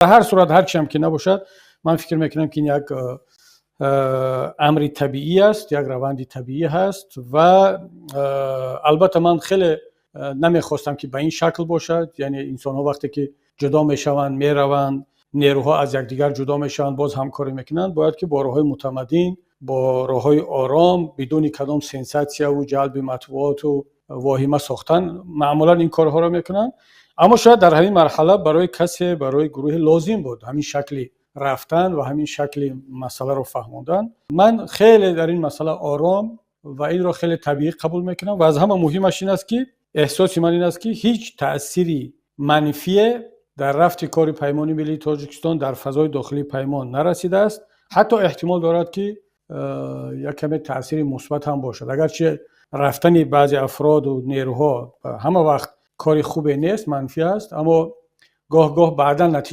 Ҳар сурат, ҳарчиам ки набошад, ман фикр мекунам, ки ин як амри табиӣ аст, як раванди табиӣ ҳаст. Ва албатта, ман хеле намехостам, ки ба ин шакл бошад, яъне инсонҳо вақте ки ҷудо мешаванд, мераванд, нерӯҳо аз якдигар ҷудо мешаванд, боз ҳамкорӣ мекунанд, бояд ки бо роҳҳои мутамаддин, бо роҳҳои ором, бидуни кадом сенсатсияву ҷалби матбуоту воҳима сохтан маъмулан ин корҳоро мекунанд. Аммо шояд дар ҳамин марҳала барои касе, барои гурӯҳе лозим буд ҳамин шакли рафтан ва ҳамин шакли масъаларо фаҳмондан. Ман хеле дар ин масъала ором ва инро хеле табиӣ қабул мекунам. Ва аз ҳама муҳимаш ин аст, ки эҳсоси ман ин аст, ки ҳеҷ таъсири манфие дар рафти кори Паймони миллии Тоҷикистон дар фазои дохилии паймон нарасидааст. Ҳатто эҳтимол дорад, ки як каме таъсири мусбат ҳам бошад. Агарчи рафтани баъзе афроду нерӯҳо ҳама вақт кори хубе нест, манфӣ аст, аммо гоҳ гоҳ баъдан натиҷа